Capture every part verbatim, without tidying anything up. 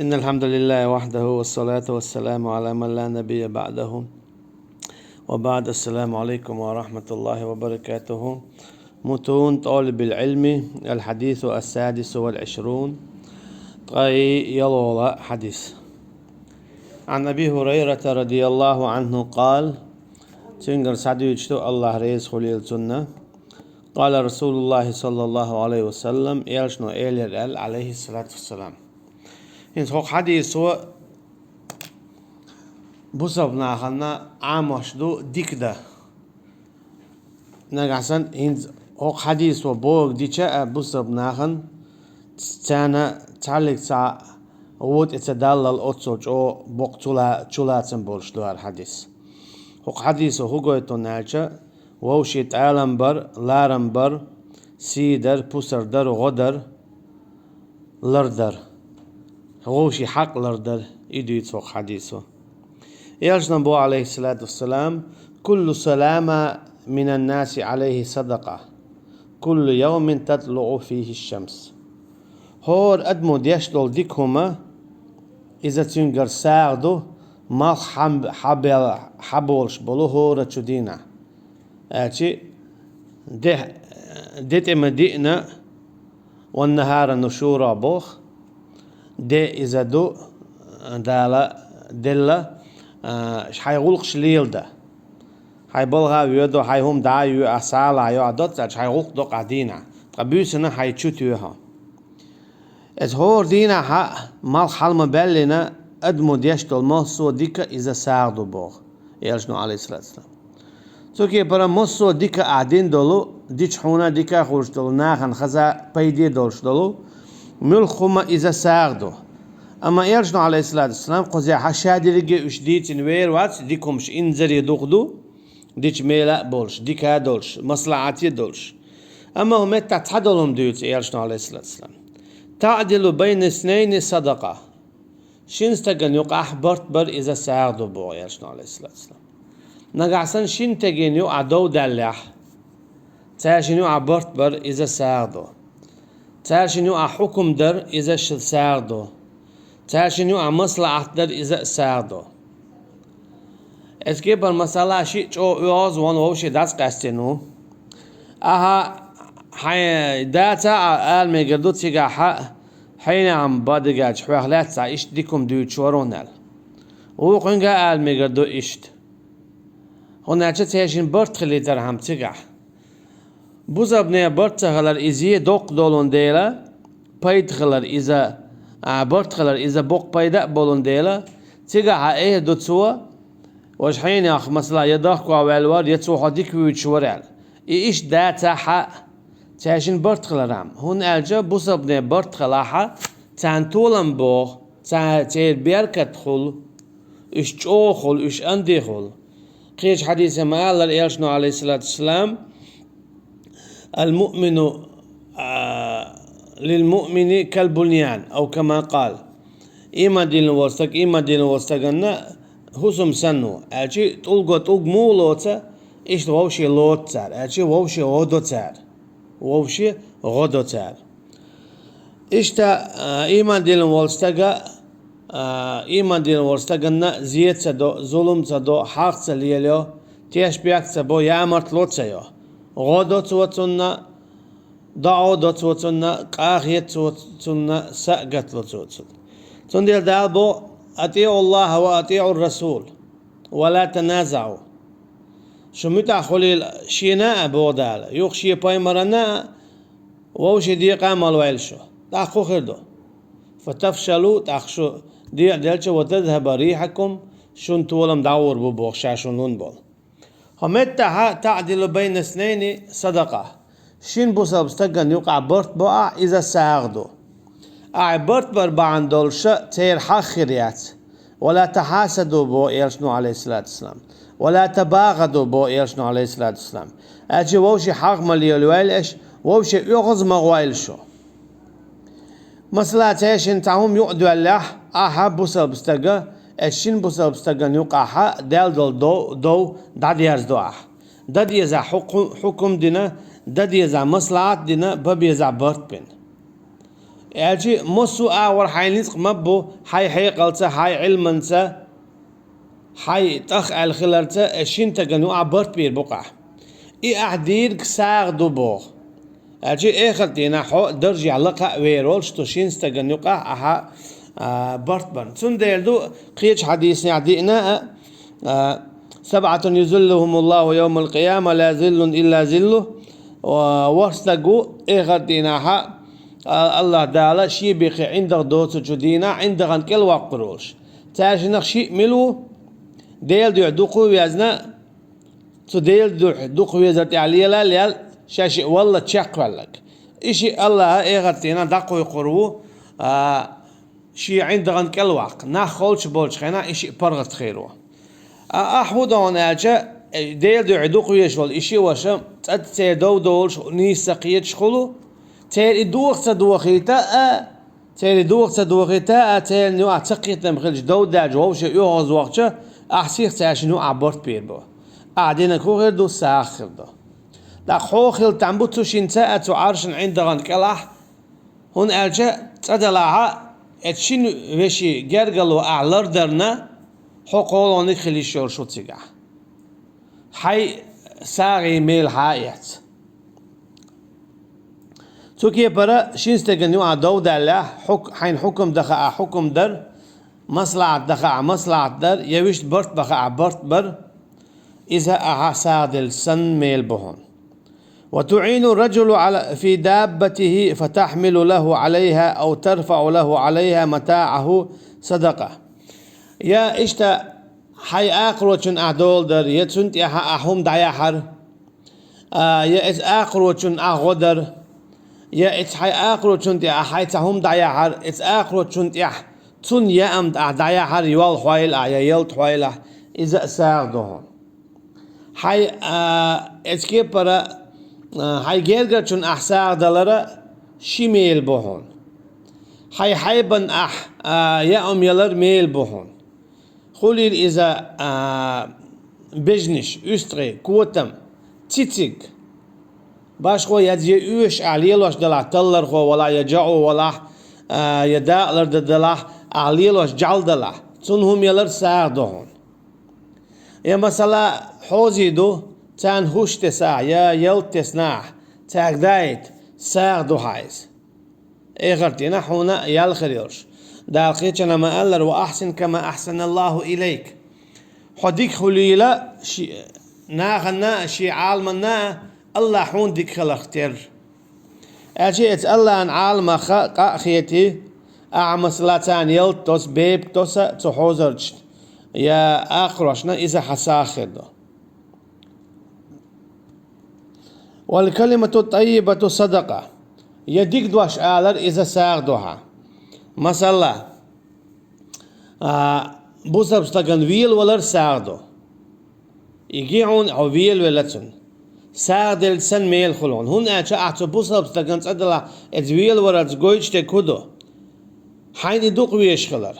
إن الحمد لله وحده، والصلاة والسلام على من لا نبي بعده، وبعد. السلام عليكم ورحمة الله وبركاته. متون طالب العلم، الحديث السادس والعشرون. Ткъаь ялгӀала хьадис. عن أبي هريرة رضي الله عنه قال, цунгара схьадуьйцуш ду, АллахӀ реза хуьлийла цунна, قال رسول الله صلى الله عليه وسلم, элчано элира аьлла, عليه الصلاة والسلام. ХӀинца хӀокху хьадисо бусалба нахана Ӏамош ду дика дан. Нагахь санна хӀинца хӀокху хьадисо бохург дича а бусалба нахана, царна цхьаллиг цхьа вон тӀе ца даллал оццул чӀогӀа боккха чула-, чулацам болуш ду хӀара хьадис. ХӀокху хьадисо хӀун гойту аьлча, вовшийн тӀалам бар, ларам бар, сий дар, пусар дар, гӀо дар, лардар. Вовшийн хьакъ лардар, и дуьйцу хӀокху хьадисо. Элчано боху, عليه الصلاة والسلام: كل سلامى من الناس عليه صدقة، كل يوم تطلع فيه الشمس. ХӀора адамо деш долу дика хӀума, иза цуьнгара сагӀа ду, малх хьан-, хьабел-, хьаболуш болу хӀора чу дийнахь. Аьлчи, де, де тӀе ма диъна, والنهار نشورا боху, де иза ду, Дала делла, а, хьайн гӀуллакхаш леладан. Хьайн балха а воьду, хьайн хӀума дӀа а йоьду, ахь сагӀа а йо, ахь доцца аьлча, хьайн гӀуллакх до-кх ахь дийнахь, ткъа буьйсанна хьайн чу тоьху. Иза хӀора дийнахь а малх хьала ма баьллина, адамо деш долу массо а дика иза сагӀа ду боху элчано, عليه الصلاة والسلام. Цу кепара массо а дика ахь дина долу, дича хьуна дика а хуьлуш долу, нахана хаза пайде а долуш долу, муьлхха хӀума иза сагӀа ду. Амма элчано, عليه الصلاة والسلام, кхузахь ша дерриге уьш дийцина вер вац, дика хӀумаш инзаре дукха ду, дича мела а болуш, дика а долуш, маслахьате а долуш. Амма хӀун меттахь цхьа долу хӀума дуьйцу элчано, عليه الصلاة والسلام: تعدل بين اثنين صدقة. Шина стагана юкъахь барт бар, иза сагӀа ду боху элчано, عليه الصلاة والسلام. Нагахь санна шина стеган юкъахь дов даьллехь, цаьршинна юкъахь барт бар, иза сагӀа ду. Цаьршинна юкъахь хьукум дар, иза ш-, сагӀа ду. Цаьршинна юкъахь маслахьат дар, иза а сагӀа ду. Иза кепара масала шиъ чӀогӀа оьгӀаз вон вовше дӀасакъаьстина ву. Ахьа хьайн дацахь а ала мегар ду цигахь, хьенехь бадигач хьоьх лаьцна иштта дика хӀума дуьйцуш вара хьуна аьлла. Вукхуьнга а ала мегар ду иштта. ХӀунда аьлча цаьршинна барт хилийтархьама цигахь. Бусалбане барт ца хилар иза доккха долун дела, пайда хилар иза, а, барт хилар иза боккха пайда а болун дела, цигахь а эр ду цо, важа хьенех, масала, я дохко ваьлла вара, я цо хьо дика вуьйцуш вара аьлла. И иштта дацахь а, цаьршинна барт хилархьама. ХӀунда аьлча бусалбане барт хилахь а, царна толам богӀу, ца-, церан беркат хуьлу, уьш чӀогӀа хуьлу, уьш анде хуьлу. Кхечу хьадисехь ма-аллара элчано, عليه الصلاة والسلام: المؤمن، а, للمؤمن كالبنيان، أو كما قال. Ийман диллина волу стаг, ийман диллина волу стаганна хӀусам санна ву. Аьлчи тӀулго тӀулг муха лоцу, иштта вовше лоцу цара. Аьлчи вовше гӀо до цара. Вовше гӀо до цара. Иштта, а, ийман диллина волу стага, а, ийман диллина волу стаганна зе ца до, зулам ца до, хьагӀ ца лелайо, тешнабехк ца бо, ямартло ца йо. ГӀо до цо цунна, доӀа до цо цунна, къахета цо цунна, са а гатало цо цунна. Цундела Дала боху: أطيعوا الله وأطيعوا الرسول ولا تنازعوا. Шу муьтӀахь хуьлийла шена а, боху Дала, юха шен пайхамарна а, вовшийн декъа а ма лойла шу. ТӀаккха хӀун хир ду? فتفشلوا, тӀаккха шу декъаделча, وتذهب ريحكم, шун толам дӀагӀур бу боху ша шун лун болу. ХӀокху меттахь تعدل بين اثنين صدقة. Шина бусалба стагана юкъахь барт бо ахь, иза сагӀа ду. Ахь барт бар бахьана долуша церан хьагӀ хир яц. ولا تحاسدوا боху элчано, عليه الصلاة والسلام. ولا تباغضوا боху элчано, عليه الصلاة والسلام. Аьлча вовше хьагӀ ма лелайойла аша, вовше оьгӀаз ма гӀойла шу. Масала, цаьршинна цхьа хӀума юкъадоьллехь, ахьа бусалба стага, аша шина бусалба стагана юкъахьа даьлла долу дов, дов дӀадерзадо ахьа. Дан дезахь хьу-, хьукум дина, дан дезахь маслахьат дина, бан безахь барт бина. Аьлча, массо а агӀор хьайн ницкъ ма бу, хьай хьекъалца, хьай Ӏилманца, хьай тӀах аьлла хиларца, э, шин стагана юкъахь барт бийр бу-кх ахь. И ахь дийриг сагӀа ду боху. Аьлча, эхарт дийнахь хьо даржехь лакха а вер волуш, цу шин стагана юкъахь ахьа, а, барт бан. Цундела ду кхечу хьадиснехь диъна а, а, «سبعة يظلهم الله يوم القيامة لا ظل إلا ظله». Ва-, ворхӀ стаг ву, эхарт дийнахьа, а, АллахӀ Дала шен бехке ӀиндагӀ доцучу дийнахь ӀиндагӀан кӀел воккхур волуш. Цаьршинах шиъ мила ву? Делан дуьхьа дукха везна, цу Делан дуьхьа дукха везар тӀехь лела а лел, шаьш шиъ валла чекхваьлларг. И шиъ АллахӀа эхарт дийнахь дӀакхойкхур ву, а, шен ӀиндагӀан кӀел ваккха, нах холчу болчу хенахь и шиъ паргӀат хир ву. А, ахь хӀун до хьуна аьлча, э, Делан дуьхьа дукха везаш волу и ши ваша, цӀа церан дов долуш, нийса ца кхеташ хуьлу, церан и доха ца дохийта а, церан и доха ца дохийта а, церан юкъахь ца кхетам хилча дов даьлча вовшийн оьгӀазвахча, ахь сиха цаьршинна юкъахь барт бийр бу. Ахь динарг хӀун хир ду, сагӀа хир ду. ТӀаккха хьо хила там бу цу шинца а цу Ӏаршан ӀиндагӀан кӀелахь, хӀунда аьлча цкъа делахь а, эцу шина вешин гергарло ахь лардарна, хьо кхоалгӀаниг хила йиш йолуш ву цигахь. Хьайн сагӀин мела хьа а эцна. Цу кепара шина стеган юкъахь дов даьллехь, хьук-, хьайна хьукам дан хаахь хьукам дар, маслахьат дан хаахь маслахьат дар, я вуьшта барт бан хаахь барт бар, иза ахьа сагӀа делча санна мела бу хьуна. وتعين الرجل على، في دابته فتحمل له عليها أو ترفع له عليها متاعه صدقة. Я иштта хьайн акхарочун ахь дола дар, я цунна тӀехьа ахь хӀума дӀаяхьар, а, я эцу акхарочун ахь гӀо дар, я эцу хьайн акхарочун тӀе ахь хьайца хӀума дӀаяхьар, эцу акхарочун тӀехь цунна яам ахь дӀаяхьар, йол хьойла ахь, я ялта хьойла ахь, иза а сагӀа ду хьуна. Хьайн, а, эцу кепара, а, хьайн гергарчун ахь сагӀа далара ши мела бу хьуна. Хьайн хьайбан ахь, а, яам ялар мела бу хьуна. Хуьлийла иза, а, бежнаш, уьстагӀий, котам, цициг. Башхо язъе оьшуш ахь лелош далахь, таллархо валахь, я жаӀу валахь, а, я дакъалар дан далахь, ахь лелош жӀаьла далахь, цунна хӀума ялар сагӀа ду хьуна. Я, масала, хьозий ду, царна хӀуш тесахь, я ялта тесна ахь, цаьрга даийта, сагӀа ду хьан иза. Эхарт дийнахь хьуна ял хир йолуш. Дала кхечанхьа ма-аллара: «وأحسن كما أحسن الله إليك». Хьо дика хуьлийла ши-, нахана а, шен Ӏаламна а, АллахӀ хьуна дика хиларх терра. Аьлча эцу АллахӀан Ӏаламах къа а хетий, ахьа, масала, царна ялта доса, бепиг доса цу хьозарчна, я акхарошна, иза хьан сагӀа хир ду. «والكلمة الطيبة صدقة». Я дика дош алар, иза сагӀа ду хьан. Масала, а, бусалба стагана велавалар сагӀа ду. И гихьун хьо велавелла цунна. СагӀа делча санна мела хуьлу хьуна. ХӀунда аьлча ахь цу бусалба стагана цкъа делахь, эцу велаварца гойтуш дерг хӀун ду? Хьайна и дукха везаш хилар.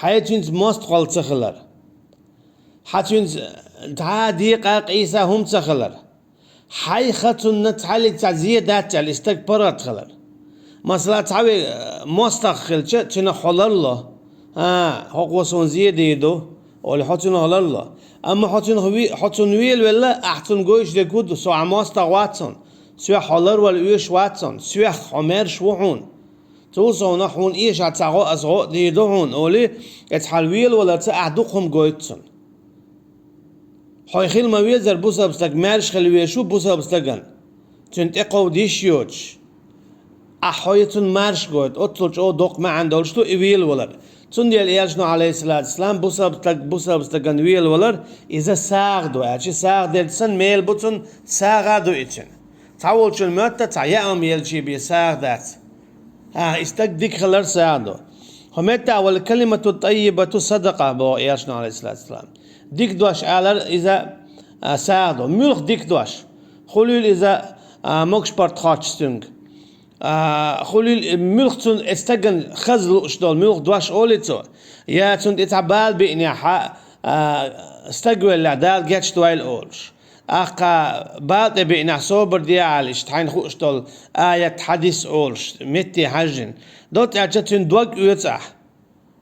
Хьайн цуьнца мостагӀалла ца хилар. Хьан цуьнца дӀа а, декъа а, къийса а хӀума ца хилар. Хьайх цунна цхьаллиг цхьа зе дац аьлла, и стаг паргӀат хилар. Масала, цхьа ве-, мостагӀа хилча, цуьнах хьо ларло. А, хӀокхо суна зе дийр ду, олий, хьо цуьнах ларло. Амма хьо цуьнах ве-, хьо цунна велавелла, ахь цунна гойтуш дерг хӀун ду, со хьан мостагӀа вац хьуна. Соьх хьо ларвала оьшуш вац хьуна, соьх хьо маьрша ву хьуна. Цул совнах хьуна эшахь ца гӀо, ас гӀо а дийр ду хьуна, олий, эцу хьан велаваларца ахь дукха хӀума гойту цунна. Хьо хила ма везара бусалба стаг, маьрша хила везаш ву бусалба стагана, цуьнан тӀекховда йиш йоцуш. Ахь хьо я цунна марша гойту, оццул чӀогӀа доккха маьӀна долуш ду и велавалар. Цундела Элчано, Ӏалайхиссалату вассалам, бусалба стаг, бусалба стагана велавалар, иза сагӀа ду аьлча, сагӀа делча санна мела бу цунна, сагӀа а ду и цуьнан. Цхьаволчун моьтту цхьа яам елчий бен сагӀа дац. А, и стаг дика хилар сагӀа ду. Хьо меттахь: «والكلمة الطيبة صدقة», боху Элчано, Ӏалайхиссалату вассалам. Дика дош алар иза, а, сагӀа ду. Муьлха дика дош? Хуьлийла иза, а, могуш-паргӀат хоттуш цуьнга. А, хуьлийла муьлха цунна, и стагана хаза лууш долу муьлха дош олий цо? Я цунна тӀе цхьа бала биънехь, а, стаг веллехь, Дала гечдойла олуш. Ахкха бала тӀе биънехь собар де аьлла, иштта хьайна хууш долу аят, хьадис олуш, метте хьаьжжина. Доцца аьлча, цуьнан дог оьцу ахь.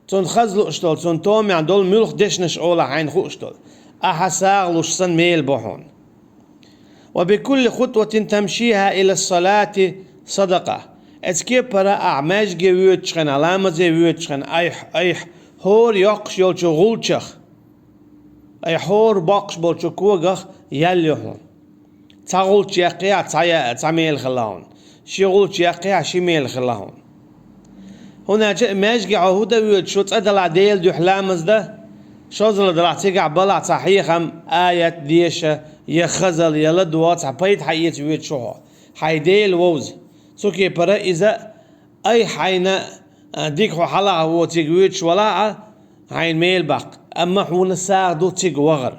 Цунна хаза лууш долу, цунна томехь долу муьлхха дешнаш олахь хьайна хууш долу, ахьа сагӀа луш санна мела бу хьуна. «Ва бикулли хутватин тамшиха ила салати садакъа». Оцу кепара ахь маьждиге воьдучу хенахь, ламазе воьдучу хенахь, айхьа, айхьа, хӀора йоккхуш йолчу гӀулчах, айхьа, хӀора боккхуш болчу когах ял ю хьуна. Цхьа гӀулч яьккхехь, цхьа я-, цхьа мела хилла хьуна. Ши гӀулч яьккхехь, ши мела хилла хьуна. ХӀунда аьлча маьждиге хьо хӀун дан воьдуш ву, цкъа делахь Делан дуьхьа ламаз дан, шозлагӀа делахь цигахь балахь цхьа хьехам, аят деша, я хазалла, я ладогӀа, цхьа пайда хьаэца воьдуш ву хьо. Хьайн Дела вовза. Цу кепара иза айхьа хьайна, а, дика хьо хьалха воцург воьдуш валахь а, хьайна мела баккха, амма хьуна сагӀа ду цига вахар.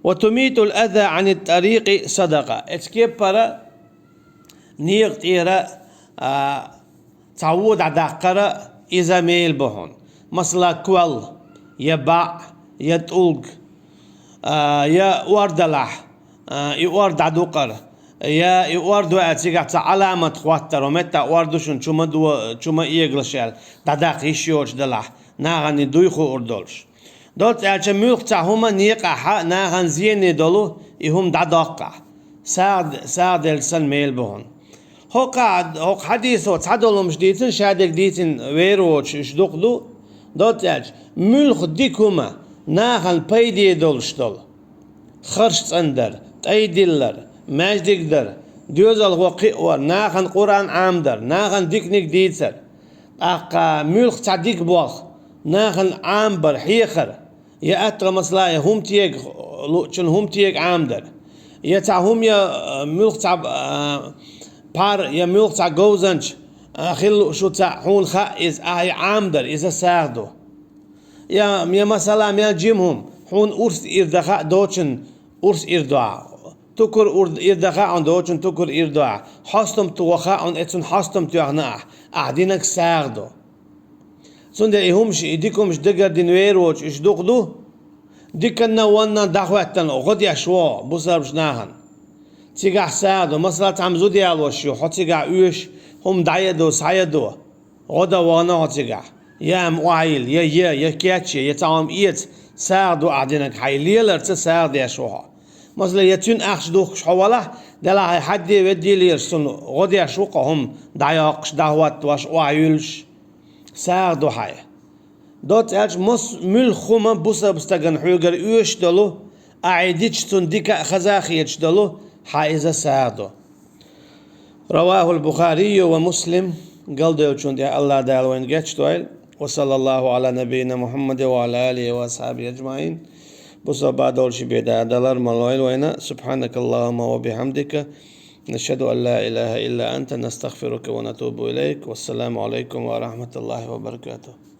«Ва тумитул аза анит тарикъи садакъа». Оцу кепара некъа тӀера, а, цхьа вон дӀадаккхар а иза мела бу хьуна. Масала, кол, я баӀ, я тӀулг, а, я ор далахь, а, и ор дӀадукъар, я и ор ду аьлла цигахь цхьа Ӏаламат хӀоттар, хӀокху меттехь ор ду шуна, чу ма до-, чу ма эгалаш аьлла, дӀадаккха йиш йоцуш далахь, нахана и дуй хуур долуш. Доцца аьлча, муьлхха цхьа хӀума некъахь нахана зене долу, и хӀума дӀадоккху ахь. СагӀа, сагӀа делча санна мела бу хьуна. ХӀокху, хӀокху хьадисо цхьа долу хӀумаш дийцина, шадерг дийцина вер воцуш, уьш дукха ду. Доцца аьлча, муьлхха дика хӀума нахана пайде долуш долу. Харш цӀандар, тӀайдиллар, маьждиг дар, доьзалхо кхиор, нахана Къуръан Ӏамадар, нахана диканиг дийцар. ТӀаккха муьлхха цхьа дика болх, нахана Ӏамабар, хьехар, я атта масала, я хӀума тега луучун хӀума тега Ӏамадар, я цхьа хӀума, я, а, муьлхха цхьа, а, пхьар, я муьлхха цхьа говзанча, а, хила лууш ву цхьа, хьуна хаьа иза, ахьа и Ӏамадар, иза сагӀа ду. Я, я масала, мел жима хӀума, хьуна урс ир дан хаьа доцун урс ир ду ахь. Тукур ур-, ир дан хаьа хьуна доцун тукур ир ду ахь. Хьостам тоха хаьа хьуна, эцун хьостам тоьхна ахь. Ахь динарг сагӀа ду. Цундела и хӀумаш, и дика хӀумаш дагардина вер воцуш, уьш дукха ду. Диканна, вонна дӀахӀоьттина гӀо деш вогӀу бусалбачу нахана. Цигахь сагӀа ду. Масала, цхьамма зуда ялош ю, хьо цигахь оьшу, хӀума дӀаяду, схьаяду. ГӀо дан вахана хьо цигахь. Я ма охьайилла, я, я, я кечъе, я цхьа хӀума эца, сагӀа ду ахь динарг, хьайн леларца сагӀа деш ву хьо. Масала, я цуьнан ахча духкуш хьо валахь, делахь хьайн хьадде, ведде лелаш цунна гӀо деш ву-кх хьо, хӀума дӀайоккхуш, дӀахӀоттош, охьайуьллуш, сагӀа ду хьайн. Доцца аьлча, мас-, муьлхха хӀума бусалба стагана хьоьгара оьшуш долу, ахь и дича цунна дика а, хаза а хеташ долу, хьан иза сагӀа ду. رواه البخاري ومسلم. Галдевллачунна тӀехь АллахӀ Дала вайна гечдойла. وصلى الله على نبينا محمد وعلى آله وأصحابه أجمعين. Бусалба долчу бен Дала далар ма лойла вайна. سبحانك اللهم وبحمدك، نشهد أن لا إله إلا أنت، نستغفرك ونتوب إليك. والسلام عليكم ورحمة الله وبركاته.